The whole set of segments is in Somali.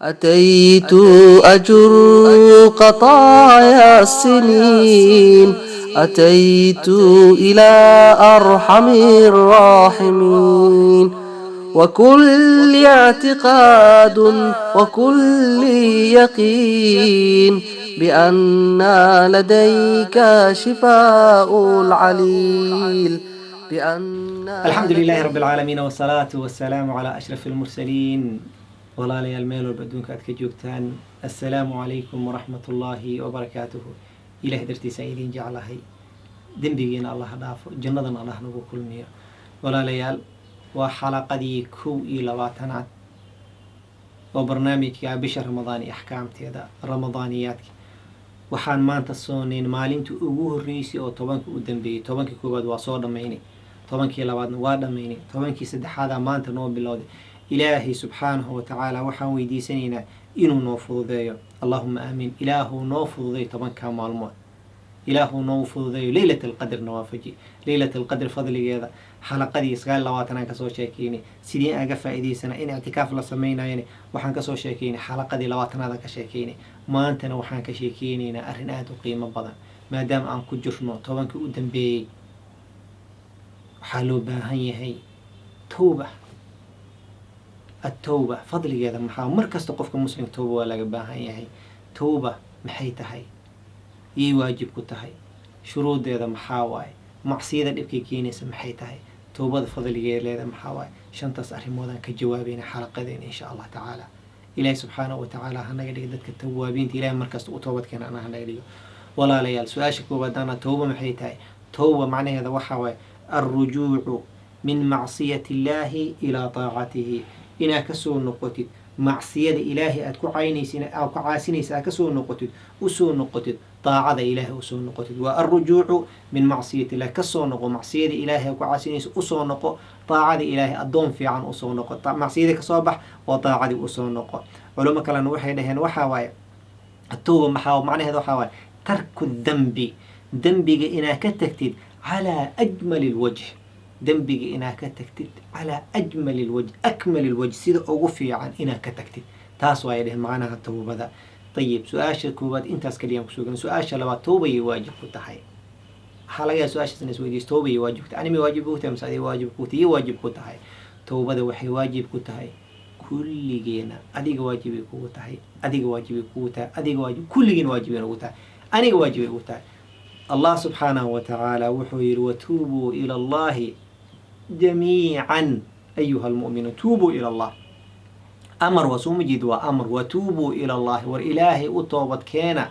أتيت أجر قطايا السنين، أتيت إلى أرحم الراحمين، وكل اعتقاد وكل يقين بأن لديك شفاء العليل، بأن الحمد لله رب العالمين، والصلاة والسلام على أشرف المرسلين. Walaalayaal, meel walba adduunka aad ka joogtaan, assalaamu calaykum waraxmat ullaahi wabarakaatuhu. Ilaah dartiisa aan idin jeclahay, dembigiina Allah dhaafo, jannadana Allah nagu kulmiyo. Walaalayaal, waa xalaqadii 21aad oo barnaamijka bisha Ramadaan iyo axkaamteeda ramadaaniyaadka. Waxaan maanta soonayn maalintii ugu horreysay oo 10-ka u dambeeyey. 10-kii koowaad waa soo dhammaynay, 10-kii labaadna waa dhammaynay, 10-kii saddexaadaa maanta noo bilowday. Ilaahay subxaanahu wa tacaala waxaan weydiisanaynaa inuu noo fududeeyo. Allahuma aamiin. Ilaahuu noo fududeeyo 10-kaa maalmood, ilaahuu noo fududeeyo, Leylat Alqadrna waafaji. Leylat Alqadr fadligeeda xalaqadii 29 aan kasoo sheekeynay, sidii aan ga faa'iidaysana in ictikaaf la sameynayana waxaan kasoo sheekeynay xalaqadii 20aad aan ka sheekeynay. Maantana waxaan ka sheekeynaynaa arrin aada u qiimo badan. Maadaama aan ku jirno 10-kii u dambeeyey, waxaa loo baahan yahay towba. Atowba fadligeeda maxaa? Mar kasta qofka muslimka towba waa laga baahan yahay. Towba maxay tahay? Yay waajib ku tahay? Shuruudeeda maxaa waaye? Macsiyada dhibkay keenaysa maxay tahay? Towbada fadligeeleeda maxaa waaye? Shantaas arrimoodaan ka jawaabayna xalaqadeena, insha Allah tacaala. Ilaahi subxaanahu watacaala hanaga dhiga dadka tawaabiinta, Ilahay markasta u toobad keena ana hanaga dhigo. Walaalayaal, su-aasha koowaad ana towba maxay tahay? Towba macnaheeda waxaa waaye الرجوع من معصية الله إلى طاعته, inaad kasoo noqotid macsiyada Ilaahay aad ku caynaysa, aad ku caasinaysa, aad kasoo noqotid, usoo noqotid daacada Ilaahay, usoo noqotid. Waa الرجوع من معصية الله. Kasoo noqo macsiyada Ilaahay aad ku caasinaysa, usoo noqo daacada Ilaahay, addoon fiican usoo noqo. Macsiyadii kasoo bax oo daacadii usoo noqo. Culimo kalena waxay dhaheen waxaa waaye atowba maxaa macnaheeda? Waxaa waaye ترك الذنب, dembiga inaad ka tagtid على أجمل الوجه, dembiga inaad ka tagtid على أجمل الوجه, أكمل الوجه, sida ugu fiican inaad ka tagtid. Taas waay dheheen macnaha towbada. Ayib, su-aasha koowaad intaas kaliyaan kusoo gelin. Su-aasha labaad, towbayay waajib ku tahay? Waxaa laga yaaba su-aashaas in isweydiiso: towbayay waajib ku tahay? Animay waajib ku tahay mise aday waajib ku tahay? Iyo waajib ku tahay towbada waxay waajib ku tahay kulligeena. Adiga waajibay kugu tahay, adiga waajibay kugu tahay, adiga waajib, kulligiin waajibay ugu tahay, aniga waajibay ugu tahay. Allah subxaanahu wa tacaala wuxuu yihi: وتوبوا إلى الله جميعا أيها المؤمنون. توبوا إلى الله, amar waa soo ma jeed? Waa amar. وتوبوا إلى الله, war Ilaahay u toobad keena,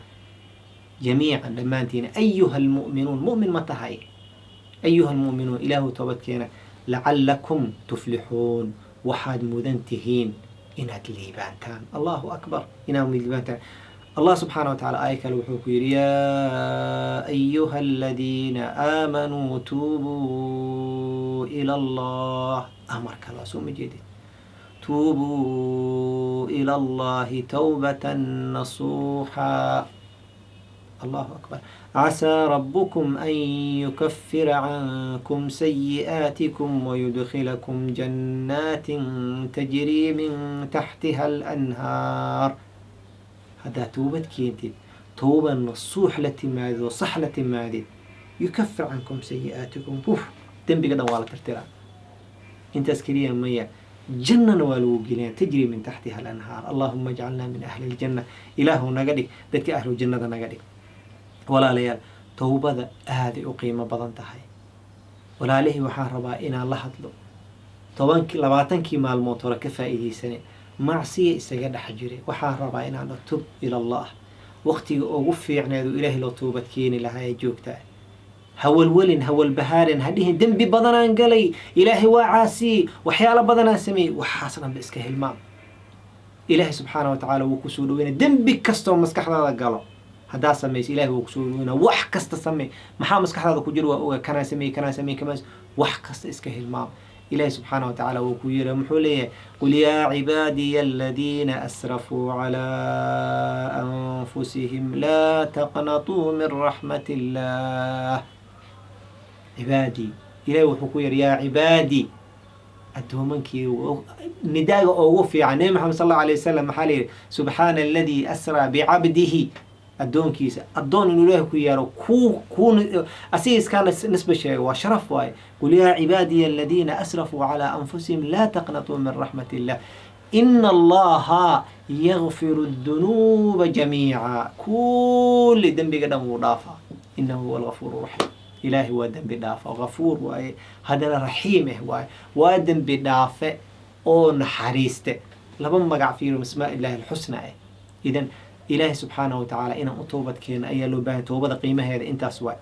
جميعا, dhammaantiina, أيها المؤمنون. Mu'min ma tahay? أيها المؤمنون, Ilaahu toobad keena, لعلكم تفلحون, waxaad mudan tihiin inaad liibaantaan. Allahu akbar, inaad liibaantaan. Allah subxaana wa tacala aaya kale wuxuu ku yidhi: يا أيها الذين آمنوا توبوا إلى الله. Amar kale soo ma jeedid? توبوا إلى الله توبة نصوحا. الله أكبر. عسى ربكم أن يكفر عنكم سيئاتكم ويدخلكم جنات تجري من تحتها الأنهار. Haddaa toobad keentid, towba nasuux la timaadid oo sax la timaadid, يكفر عنكم سيئاتكم, uf, dembiga dhan waa la tirtiraa. Intaas keliya maya, jannana waa lagu gelinaya, تجري من تحتها الأنهار. اللهم اجعلنا من أهل الجنة. Ilaahu naga dhig dadka ahlu jannada naga dhig. Walaalayaal, towbada aaday u qiimo badan tahay. Walaalihii waxaan rabaa inaan la hadlo 10-kii 20-kii maalmood hore ka faa'iidaysane macsiya isaga dhex jiray. Waxaan rabaa inaan تب إلى الله. Waqtiga ugu fiicneedu Ilaahay loo toobad keeni lahaa ee joogtaa. Hawalwelin, hawalbahaarin, hadhihin dembi badanaan galay, Ilaahay waa caasiyey, waxyaalo badanaan sameeyey. Waxaas dhanba iska hilmaam. Ilaahay subxaana wa tacaala wuu kusoo dhaweynaya. Dembi kastoo maskaxdaada galo haddaa samayso, Ilahay wuu kusoo dhaweynaya. Wax kasta samey, maxaa maskaxdaada ku jira waa oga, kanaa sameeyey, kanaa sameeyey, kamaa. Wax kasta iska hilmaam. Ilahi subxaana wa tacaala wuu ku yiri, muxuu leeyahay? قل يا عبادي الذين أسرفوا على أنفسهم لا تقنطوا من رحمة الله. عبادي, ilahi wuxuu ku yiri: يا عبادي Addoomankii nidaaga ugu fiican Nebi Maxamed sal allahu alayh wasalam maxaa la yidhi? Subxaana aladii asraa bicabdihi, addoonkiisa, addoon inuu Ilaahay ku yeero, ku asiga iskaa nisba sheega, waa sharaf waaye. Qul yaa cibaadiya aladiina asrafuu calaa anfusihim laa taqnatuu min raxmat illah ina allaha yakfiru dunuuba jamiica, kulli dembiga dhan wuu dhaafaa, inahu huwa algafuur raxiim. Ilaahay waa dembi dhaafa, gafuur waaye, haddana raxiim eh waaye, waa dembi dhaafe oo naxariiste. Laba magac fiiro asmaa illahi alxusna eh. Idan Ilaahay subxaanahu watacaala inaan u toobad keeno ayaa loo baahan. Toobada qiimaheeda intaas waay.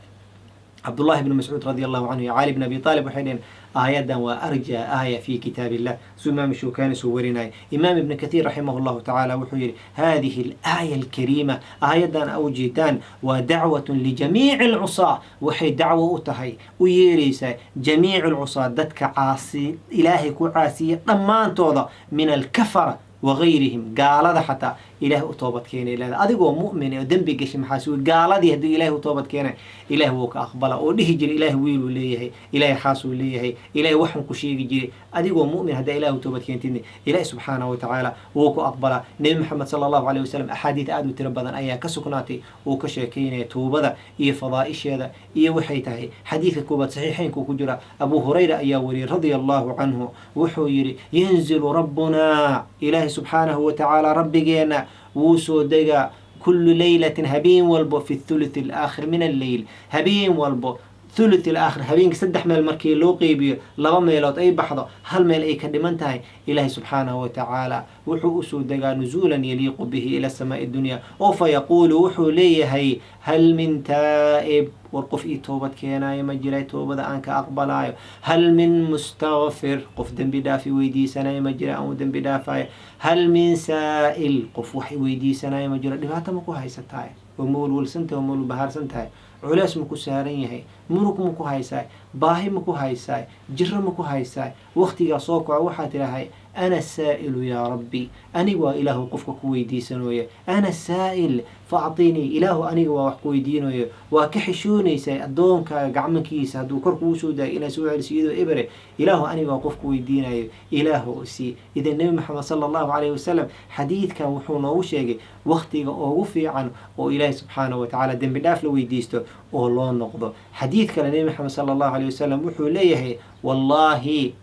Cabdullahi bni Mascuud radi allahu canhu iyo Cali bn Abi Aalib waxay dheheen aayaddan waa arjaa aaya fi kitaab illah, suu Imaam Shukani soo warinaya. Imaam Ibn Kathiir raximah llahu tacaala wuxuu yihi: hadihi alaaya alkariima, aayaddan a ujeedaan, waa dacwatun lijamiici alcusaa, waxay dacwo u tahay, u yeeraysaa jamiic alcusaa, dadka caasi Ilaahay ku caasiya dhammaantooda, min alkafara wagayrihim, gaalada xataa Ilahay u toobad keenay leeda. Adigoo mu'min oo dembi gashay, maxaa sugi gaaladii? Haddii Ilahay u toobad keenay, Ilahay wuu ka aqbala. Oo dhihi jiray Ilahay wiiluu leeyahay, Ilahay xaasuu leeyahay, Ilahay waxun ku sheegi jiray, adigoo mu'min haddaa Ilahay u toobad keentidna, Ilahi subxaanahu watacaala wuu ku aqbalaa. Nebi Maxamed sala allahu alayh wasalam axaadiid aada u tiro badan ayaa ka sugnaatay uu ka sheekeynaya tuubada iyo fadaa'isheeda iyo waxay tahay. Xadiidka koowaad saxiixeynku ku jira, Abu Hurayra ayaa wariyey radia allahu canhu, wuxuu yidhi: yanzilu rabbunaa, Ilaahi subxaanahu watacaala rabbigeena wuu soo degaa, kullu laylatin, habeen walbo, fi thuluth alaakhir min alleyl, habeen walbo thuluth alaakhir, habeenka saddex meel markii loo qeybiyo laba meelood ay baxdo, hal meel ay ka dhiman tahay, Ilaahi subxaanahu watacaala wuxuu usoo degaa nuzuulan yaliiqu bihi ila samaai dunya, oo fa yaquulu, wuxuu leeyahay: hal min taa'ib, war qof ii toobad keenaayo ma jira toobada aan ka aqbalaayo? Hal min mustakfir, qof dembi dhaaf i weydiisanayo ma jira aan u dembi dhaafayo? Hal min saa'il, qof wax i weydiisanayo ma jiro? Dhibaato ma ku haysatahay? Oo ma walwalsan tahay? Oo ma walbahaarsan tahay? Culeys ma ku saaran yahay? Murug ma ku haysaay? Baahi ma ku haysaay? Jiro ma ku haysaay? Waktigaa soo kaco, waxaa tidhahay: ana saa'ilu yaa rabbi, aniga waa Ilaahu qofka ku weydiisanooya, ana saa'il fa acطinii, Ilaahu aniga waa wax ku weydiinayo. Waa ka xishoonaysaa addoonkaaga gacmankiisa hadduu kor kugu soo daayo inaad soo celiso iyadoo ebere. Ilaahu aniga waa qof ku weydiinayo, Ilaahu sii. Idan Nebi Maxamed sala allahu calayhi wasalam xadiidkan wuxuu noogu sheegay waktiga ugu fiican oo Ilaahi subxaanahu watacaala dembi dhaaf la weydiisto oo loo noqdo. Xadiid kale Nebi Maxamed sala allahu alayh wasalam wuxuu leeyahay: wallaahi,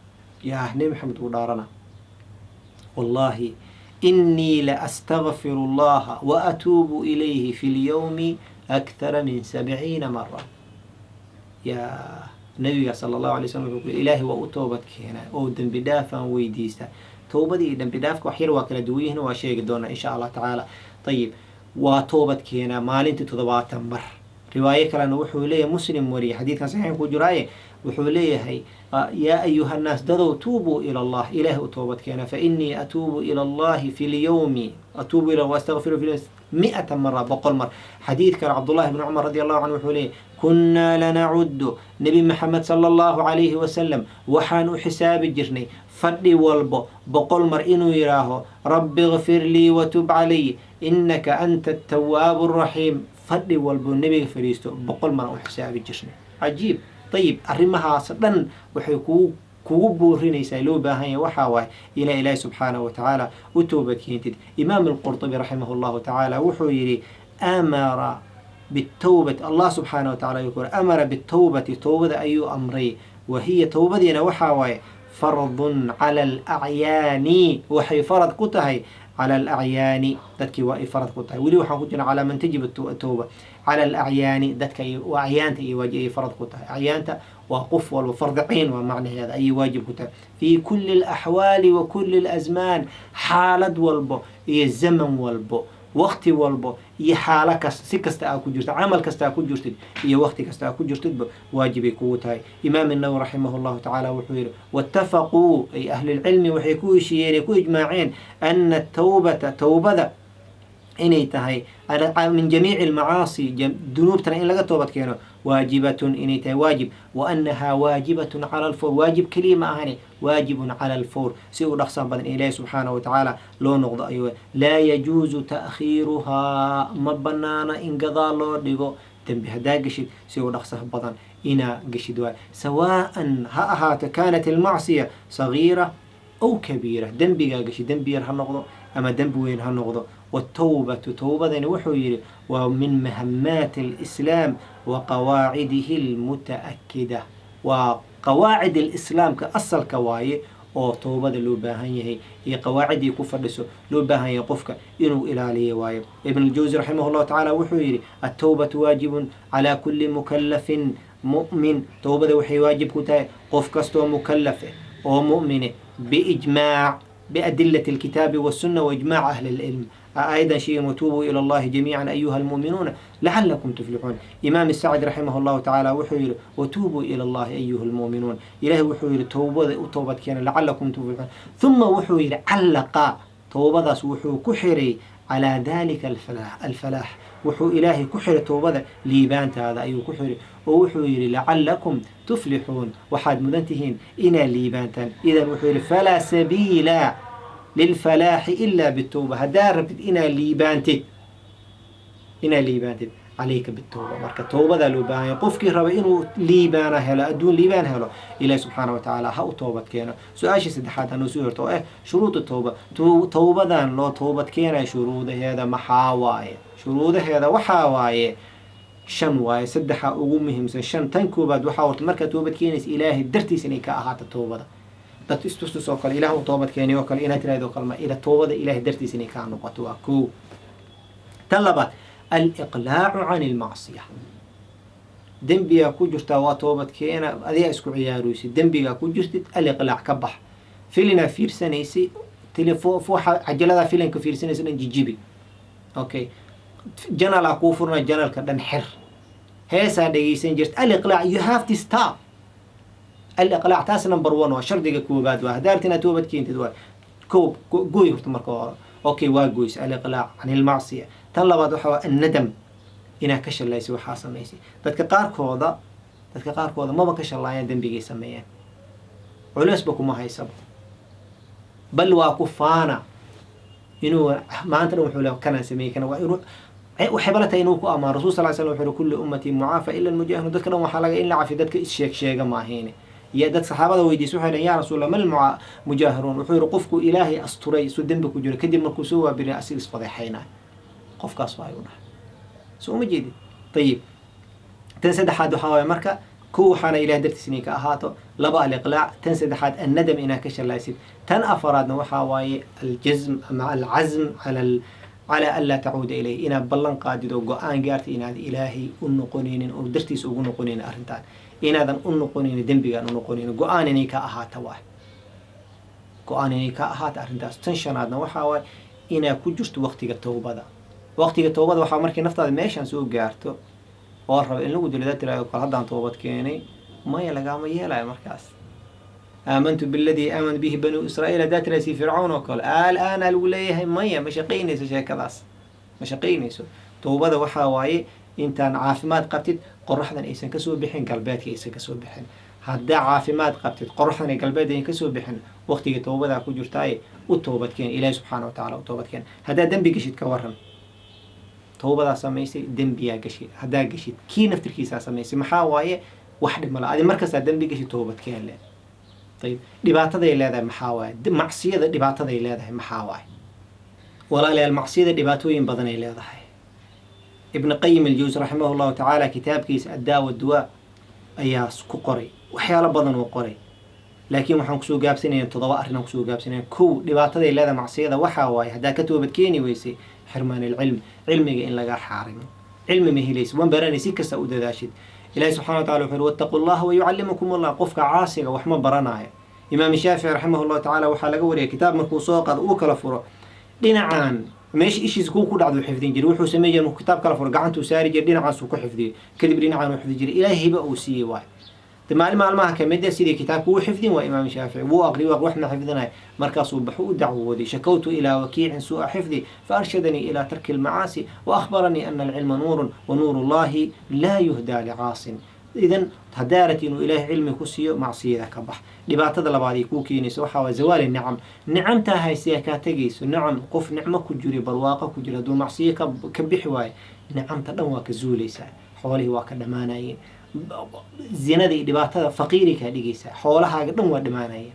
yaa Nebi Maxamed uu dhaarana, wallahi inii la astagfiru allaha wa atuubu ilayhi fi lyawmi akthara min 70 mara. Yaa nabiga sala allahu alay slam wuxuu ku Ilaahay waa u toobad keenaa oo dembi dhaafaan weydiista. Towbadii iyo dembi dhaafka wax yar waa kala duwan yihiin, waa sheegi doonaa insha allah tacaala. Ayib, waa toobad keenaa maalintii 70 mar. Riwaayo kalena wuxuu leeyahay, Muslim wariyay, xadiidkan saxiixin ku jiraaye, wuxuu leeyahay: yaa ayuha nnaas, dadow, tuubuu ila allah, Ilaahay u toobad keena, fa inii atuubu ila allahi fi lyawmi, atuubu ila waastagfiru fi 100 mara, 100 mar. Xadiid kale Cabdullahi bni Cumar radi allahu canhu wuxuu leeyahy: kunnaa lanacudu, Nebi Maxamed sala allahu calayhi wasalam waxaan u xisaabi jirnay fadhi walbo 100 mar inuu yidhaaho: rabbi ikfir lii watub calay inaka anta atawaabu araxiim. Fadhi walbo nebiga fadhiisto 100 mar aan u xisaabi jirnay. Cajiib. Ayib, arrimahaas dhan waxay kugu boorinaysaa loo baahan yahay waxaa waaye ilaa Ilaahi subxaanahu watacaala u toobad keentid. Imaam Alqurtubi raximah llahu tacaala wuxuu yidhi: amara bitowbati, Allah subxaanahu watacala ayuu ku amara bitowbati, towbada ayuu amray, wa hiya, towbadiina waxaa waaye fardun cala alacyaani, waxay farad ku tahay cala alacyaani dadkii, waa ay farad ku tahay. Weli waxaan ku jirna calaa man tajib towba cala alacyaani, dadka acyaanta iyo waajib ayay farad ku tahay. Acyaanta waa qof walba, fardi cayn waa macnaheeda, ayay waajib ku tahay fi kuli alaxwaali wa kuli alasmaan, xaalad walbo iyo zaman walbo, waqti walbo iyo xaalo kasta, si kasta aa ku jirto, camal kasta aa ku jirtid iyo waqti kasta aa ku jirtidba, waajibay kugu tahay. Imaam Nawowi raximah llahu tacaala wuxuu yihi: waitafaquu, ay ahlilcilmi waxay ku heshiiyeen ay ku ijmaaceen, ana tawbata, towbada inay tahay min jamiici almacaasi, dunuubtana in laga toobad keeno, waajibatun, inay tahay waajib, wa annahaa waajibatun cala alfawr, waajib keliya ma ahane, waajibun cala alfawr, si uu dhaqsan badan in Ilaahi subxaanahu watacaala loo noqdo ayuu. Laa yajuusu ta'khiiruhaa, ma banaana in gadaal loo dhigo. Dembi haddaa geshid, si uu dhaqsaha badan Inaa geshid waay, sawaa'an ha ahaato kaanat almacsiya sagiira aw kabiira, dembigaa geshid dembi yar ha noqdo ama dembi weyn ha noqdo. Watawbatu, towbadani wuxuu yidhi waa min mahamaati alislaam wa qawaacidihi almuta'akida, waa qawaacid alislaamka asalka waaye oo towbada loo baahan yahay iyo qawaacidii ku fadhiso loo baahan yahay qofka inuu ilaaliyo waayo. Ibn aljawsi raximah llahu tacaala wuxuu yidhi: altawbatu waajibun calaa kulli mukalafin mu'min. Towbada waxay waajib ku tahay qof kastoo mukalaf eh oo mu'mine, biijmaac, biadilati alkitaabi waالsuna waijmac ahli اlcilm. Aayadan sheegin: watuubuu ila allahi jamiica ayuha almu'minuuna lacalakum tuflixuun. Imaam sacdi raximah llahu tacaala wuxuu yihi: watuubuu ila allahi ayuha almu'minuun. Ilahi wuxuu yihi towbada u toobad keena lacalakum tuflixuun. Uma wuxuu yihi callaqa towbadaas, wuxuu ku xiray calaa dalika alfalaax. Wuxuu Ilaahay ku xiray towbada liibaantaada ayuu ku xiray, oo wuxuu yihi lacalakum tuflixuun, waxaad mudan tihiin inaad liibaantaan. Idan wuxuu yihi falaa sabiila lilfalaaxi ila bitowba. Haddaa rabtid inaad liibaantid, calayka bitowba. Marka towbadaa loo baahan yahay. Qofkii raba inuu liibaana helo, adduun liibaan helo, Ilahi subxaana wa tacaala ha u toobad keeno. Su-aashii saddexaad hanoo soo horto oo shuruudu towba. Towbadan loo toobad keenayo shuruudaheeda maxaa waaye? Shuruudaheeda waxaa waaye shan waaye, saddexa ugu muhiimsan, shan. Tan koobaad waxaa horta markaad toobad keenaysa Ilaahay dartiis inay ka ahaato towbada. Dad istustus oo kale, Ilaah u toobad keenay oo kale inaad tirahdo oo kale ma ila. Toobada Ilahay dartiis inay kaa noqoto waa kow. Tan labaad, aliqlaacu can ilmacsiya. Dembigaa ku jirtaa, waa toobad keena, adigaa isku ciyaaruysid, dembigaa ku jirtid, aliqlaac, ka bax. Filinaa fiirsanaysay, telefo waxa cajaladaa filinka fiirsanaysa dhan jijibi. Okay, channel-aa kuu furna, channel-ka dhan xir. Heesaa dhegeysan jirta, aliqlaac, you have to stop. Aliqlaac taas number one waa shardiga koobaad. Waa haddaa rabtid inaad toobad keentid, waa koob gooy horta marka hore. Okay, waa goys, aliqlaac can ilmacsiya. Tan labaad waxa waa annadam, inaad ka shallaysay waxaa samaysay. Dadka qaarkooda maba ka shallaayaan dembigay sameeyaan, culeysba kuma haysaba, bal waa ku faana inuu maanta dhan wuxuu le kanaan sameeyey, kana waa inuu waxay bala tahay inuu ku amaan. Rasul sal slam wuxu uhi: kullu ummatii mucaafa ila almujaahiruun. Dadka dhan waxaa laga in la cafiyo dadka issheeg sheega maahayne. Iyo dad saxaabada weydiisay, waxay dhaheen: yaa rasuul, mal mujaahiruun? Wuxuu yihi: qofku Ilaahay asturay suu dembi ku jiro, kadib markuu soo waabiriya asiga isfadeexaynayo, qofkaas waa ayuu dhahay. Soo uma jeedid? Ayib, tan saddexaad waxaa waaye marka kow waxaana Ilahay dartiis inay ka ahaato, laba aliqlaac, tan saddexaad annadam, inaad ka shalaysid. Tan afaraadna waxaa waaye aljazm ama alcazm cala an laa tacuuda ilayh, inaad ballan qaadid oo go-aan gaartid inaad Ilaahay u noqonaynin oo dartiisa ugu noqonaynin arrintaan, inaadan u noqonaynin dembigaan u noqonaynin. Go-aan inay ka ahaata waay, go-aan inay ka ahaata arrintaas. Tan shanaadna waxaa waaye inaad ku jirto waqtiga towbada. Waqtiga towbada waxaa markay naftaada meeshaan soo gaarto oo raba in lagu dilo, daa tiraahdo kol haddaan toobad keenay, maya, lagaama yeelayo markaas. Aamantu biladii aamana bihi banuu Israa'iil haddaa tiraasi Fircawn oo kale, alaana lagu leeyahay maya, ma shaqaynayso sheekadaas, ma shaqaynayso. Towbada waxaa waaye intaan caafimaad qabtid, qoraxdan aysan kasoo bixin galbeedka, aysan kasoo bixin. Haddaa caafimaad qabtid, qoraxdan ay galbeed aysan kasoo bixin, waqtiga towbadaa ku jirtaaye u toobadkeen, Ilaahi subxaana wa tacala u toobadkeen. Haddaa dembi geshid, ka waran? Towbadaa samaysay, dembiyaa gashay, haddaa geshid kii naftirkiisaa samaysay, maxaa waaye? Wax dhib mala, adi markastaa dembi geshid toobadkeen le. Ayib, dhibaataday leedahay maxaa waaye macsiyada? Dhibaataday leedahay maxaa waaye, walaalayaal? Macsiyada dhibaatooyin badanay leedahay. Ibn Qayim Aljawsi raximah llahu tacaala kitaabkiisa Addaa waduwaa ayaa ku qoray waxyaalo badan oo qoray, laakiin waxaan kusoo gaabsanaya toddoba arrin aan kusoo gaabsanaya. Kow, dhibaataday leedahay macsiyada waxaa waaye haddaa ka toobad keeni weysay, xirmaan alcilm, cilmiga in laga xaarimo. Cilmi ma helaysa, wan baranay si kasta u dadaashid. Ilahi subxana wa tacala wuxu uhi: wattaqu llaha wayucallimukum allah. Qofka caasiga wax ma baranaayo. Imaam Shaafici raximah llahu tacala waxaa laga wariyay kitaab markuu soo qaado, uu kala furo, dhinacan meesha ishiisa kuu ku dhacdo xifdin jiray. Wuxuu samey jiray markuu kitaab kala furo, gacantuu saari jiray, dhinacaasuu ku xifdiyey, kadib dhinacaan uu xifdi jiray. Ilaahay hiba uu siiyey waay. De maalin maalmaha kamid a sidii kitaabka wuu xifdin waa Imaam Shaafici, wuu aqri, wax ma xifdinaya. Markaasuu baxu u dacwooday: shakawtu ilaa wakiicin suu'a xifdi, faarshadanii ilaa tarki almacaasi wa akhbaranii ana alcilma nuurun wa nuuru llahi laa yuhdaa licaasin. Idan haddaa rabti inuu Ilaahay cilmi ku siiyo, macsiyada ka bax. Dhibaatada labaad ay kuu keenayso waxaa waay zawaali nicam, nicamtaa haysiyaa kaa tegayso. Nicam, qof nicmo ku jira, barwaaqo ku jira, hadduu macsiyo ka bixi waayo, nicamta dhan waa ka zuulaysaa. Xoolihii waa ka dhammaanayeen. Zinada iyo dhibaatada faqiiri kaa dhigaysaa, xoolahaaga dhan waa dhimaanaya.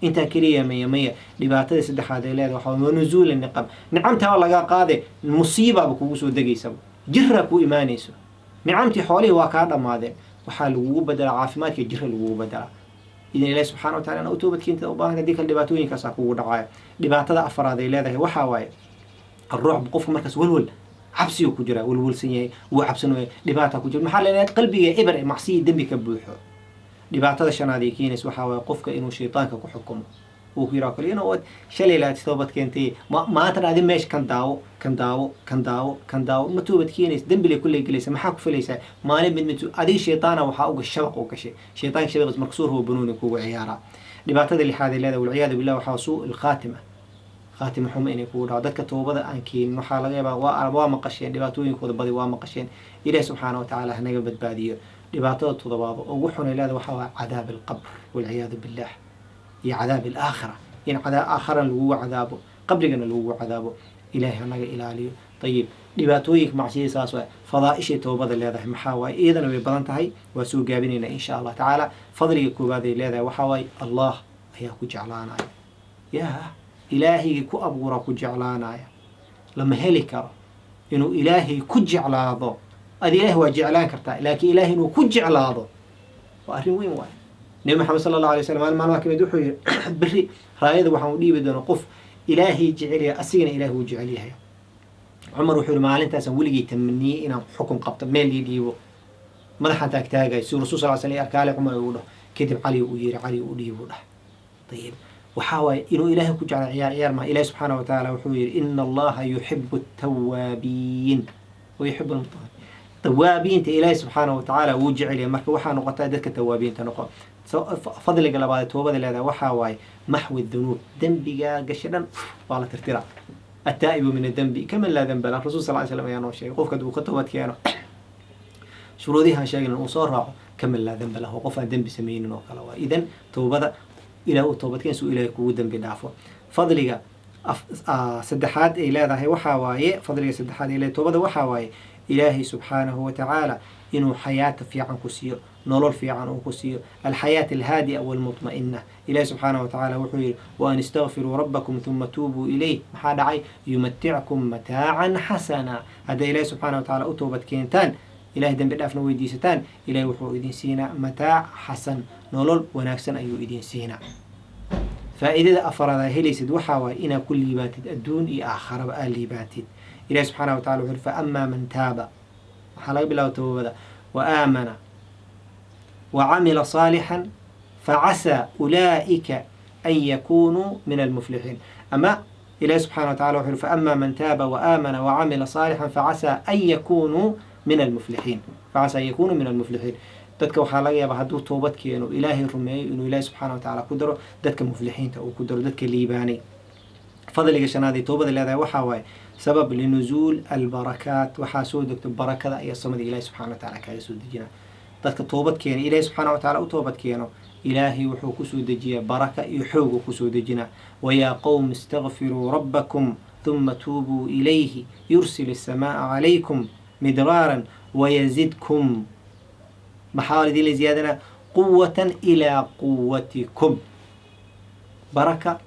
Intaa keliya maya maya, dhibaatada saddexaad ay leedahay waxaa waa nuzuul niqam, nicamtaa lagaa qaade, musiibaaba kugu soo degaysaba, jiraa ku imaanayso. Nicamtii xoolihii waa kaa dhammaadeen, waxaa lagugu bedelaa caafimaadka, jira lagugu bedelaa. Idan Ilahi subxana wa tacala u toobad keenta u baahan, haddii kale dhibaatooyinkaasaa kugu dhacaya. Dhibaatada afaraad ay leedahay waxaa waaye الرعب, qofka markaas walwal cabsigu ku jiraa, walwalsan yahay, wuu cabsanaya, dhibaata ku jira. Maxaa leedahay? Qalbiga eber ee macsiya dembi ka buuxo. Dhibaatada shanaad ay keenaysa waxaa waaye qofka inuu shaytaanka ku xukumo, uu ku yiraa kale inuu shalay laad toobad keentay, maantana adi meesha kan daawo, kan daawo, kan daawo, kan daawo, ma toobad keenaysa, dembile kulley gelaysa, maxaa ku filaysaa? Maalin mid mid adiga shaytaana waxaa uga shabaq u gashay, shaytaanka shabaqiis marka soo rabo banuuni kugu ciyaaraa. Dhibaatada lixaad ay leedahay, walciyaadu billah, waxaa suu alkhaatima, khaatima xumo inay kugu dhaco. Dadka toobada aan keenin waxaa laga yaabaa waa maqasheen dhibaatooyinkooda badi, waa maqasheen. Ilahi subxaana wa tacaala hanaga badbaadiyo. Dhibaatada toddobaad ugu xun ay leedahay waxaa waa cadaab alqabr, walciyaadu billah, iyo cadaab alaakhira, in cadaab aakharana lagugu cadaabo, qabrigana lagugu cadaabo. Ilahi hanaga ilaaliyo. Ayib, dhibaatooyinka macsiyada saas waay. Fadaaishay toobada leedahay maxaa waaye? Iyadana way badan tahay, waa soo gaabinaynaa insha Allah tacaala. Fadliga koowaad ay leedahay waxaa waaye Allah ayaa ku jeclaanaya. Yaa ilaahaygi ku abuuraa ku jeclaanaya? Lama heli karo inuu Ilaahay ku jeclaado. Adi Ilahay waa jeclaan kartaa, laakiin Ilahay inuu ku jeclaado waa arrin weyn waay. Nebi Maxamed sala Allah alay slam maalin maalmaha kamid wuxuu yihi, berri raayada waxaan u dhiibi doonaa qof Ilaahay jecel yahay, asigana Ilahay wuu jecel yahay. Cumar wuxuu yihi, maalintaasaan weligay tamaniyey inaan xukun qabto, meel ii dhiibo, madaxaan taagtaagay si Rasul sal slam arkaale Cumar uu dhaho. Kadib Cali uu yiri, Cali u dhiibu dhah. Ayib, waxaa waaye inuu Ilaahay ku jecla ciyaar ciyaar maha. Ilahi subxaana wa tacaala wuxuu yihi, ina Allaha yuxibu altawaabiin wa yuxibu almutahariin. Tawaabiinta Ilaahi subxaana wa tacaala wuu jecel yahay. Marka waxaa noqotaa dadka tawaabiinta noqo. Fadliga labaad ee toobada leedahay waxaa waaye maxwi dunuub, dembigaa gasha dhan waa la tirtiraa. Attaa'ibu min adembi kaman laa demba lah, Rasul sal ly slam ayaa noo sheegay. Qofka hadduu ka toobad keeno, shuruudihan sheegin uu soo raaco, kaman laa demba lah, qof aan dembi sameynin oo kale waa. Idan toobada Ilaah uu toobadkeen si uu Ilahay kugu dembi dhaafo. Fadliga saddexaad ay leedahay waxaa waaye, fadliga saddexaad ay leedahay toobada waxaa waaye Ilaahay subxaanahu wa tacaala inuu xayaata fiican ku siiyo, nolol fiican uu ku siiyo, alxayaat alhaadi'a walmutma'ina. Ilahi subxaanahu wa tacaala wuxuu yihi, waan istakfiruu rabbakum huma tuubuu ilayh, maxaa dhacay? Yumatickum mataacan xasana. Hadday Ilahi subxaana wa tacaala u toobad keentaan, Ilahay dembi dhaafna weydiisataan, Ilahay wuxuu idin siinaa mataac xasan, nolol wanaagsan ayuu idin siinaa. Faa'iidada afaraad aa helaysid waxaa waaye inaad ku liibaantid adduun iyo aakharaba aad liibaantid. Ilahi subxaana wa tacala wuxu uri, fa amaa man taaba, waxaa laga bilaaba toobada, wa aamana wa camila saalixan facasaa ulaa'ika an yakunuu min almuflixiin. Ama Ilahi subxana wa tacala wuxu uri, faama man taaba wa aamana wa camila saalixan facasaa an yakunuu min almuflixiin, facasaa an yakunuu min almuflixiin. Dadka waxaa laga yaabaa hadduu toobad keeno, Ilaahay rumeeyo, inuu Ilaahi subxana wa tacaala ku daro dadka muflixiinta, uu ku daro dadka liibaanay. Fadliga shanaad ay toobada leedahay waxaa waaye sabab linuzuul albarakaat, waxaa soo degto barakada ayaa samada Ilahi subxana wa tacala kaaga soo dejina. Dadka toobad keena, Ilahi subxaana wa tacala u toobad keeno, Ilaahay wuxuu kusoo dejiyaa baraka iyo xoog uu kusoo dejinaa. Wayaa qowm istakfiruu rabbakum huma tuubuu ilayhi yursil الsamaaa calaykum midraaran wayazidkum, maxaa idin la ziyaadinaa? Quwatan ilaa quwatikum, baraka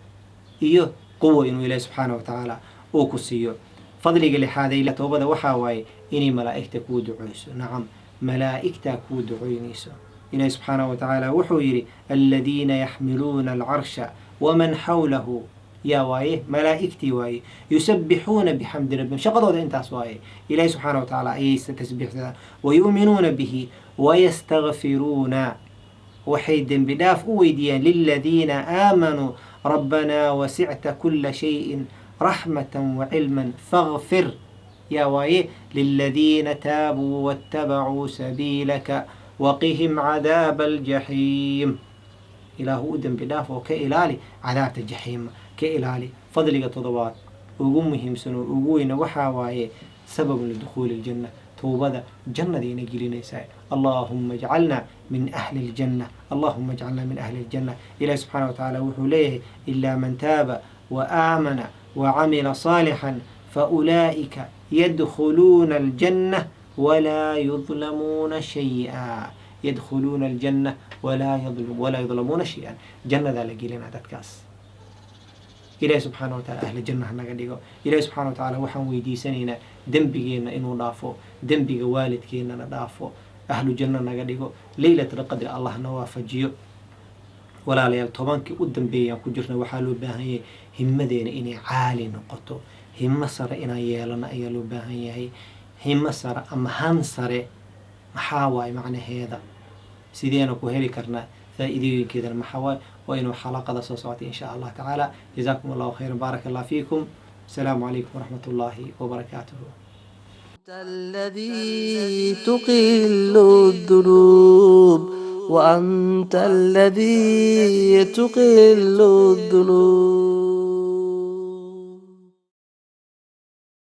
iyo quwa inuu Ilahi subxaana wa tacaala uu ku siiyo. Fadliga lixaaday toobada waxaa waaye inay malaa'igta kuu ducoyso. Nacam, malaa'igtaa kuu ducoynayso. Ilahi subxaanahu wa tacaala wuxuu yidhi, aladiina yaxmiluuna alcarsha waman xawlahu, yaa waaye? Malaa'igtii waaye. Yusabbixuuna bixamdi rabbihim, shaqadooda intaas waaye. Ilahi subxaana wa tacaala ayay tasbiixsadaan. Wayu'minuuna bihi wayastakfiruuna, waxay dembi dhaaf u weydiiyaan, liladiina aamanuu rabbanaa wasicta kula shayin raxmata wacilman fagfir, yaa waaye? Liladiina taabuu waاtabacuu sabiilaka waqihim cadaaba aljaxiim. Ilaahu u dembi dhaaf oo ka ilaali cadaabta jaxiima, ka ilaali. Fadliga toddobaad ugu muhiimsan oo ugu weyna waxaa waaye sababun lidukhuuli aljanna, towbada jannadayna gelinaysaa. Allahuma ajcalna min ahli aljanna, allahuma ajcalna min ahli aljanna. Ilahi subxana wa tacaala wuxuu leeyahay, ilaa man taaba wa aamana wa camila saalixan faulaa'ika yadkhuluuna aljanna Walaa yudlamuuna shay-a, yadkhuluuna aljanna walaa yudlamuuna shay-an. Jannadaa la gelinaa dadkaas. Ilahi subxaana wa taala ahla janna hanaga dhigo. Ilahi subxana wa tacaala waxaan weydiisanaynaa dembigeenna inuu dhaafo, dembiga waalidkeennana dhaafo, ahlu janna naga dhigo, Leylat alqadri Allah na waafajiyo. Walaalayaal, 10kii u dambeeyaan ku jirna. Waxaa loo baahan yahay himadeena inay caali noqoto. Himo sare inaan yeelano ayaa loo baahan yahay. Himo sare ama han sare maxaa waaye macnaheeda? Sideena ku heli karnaa? Faa-iidooyinkeedana maxaa waaye? Waa inuu xalaqada soo socotay, insha Allah tacaala. Jazaakum Allahu khayran, baaraka Allah fiikum. Asalaamu calaykum waraxmat ullaahi wabarakaatuhu. الذي تقل الذنوب، وأنت الذي تقل الذنوب.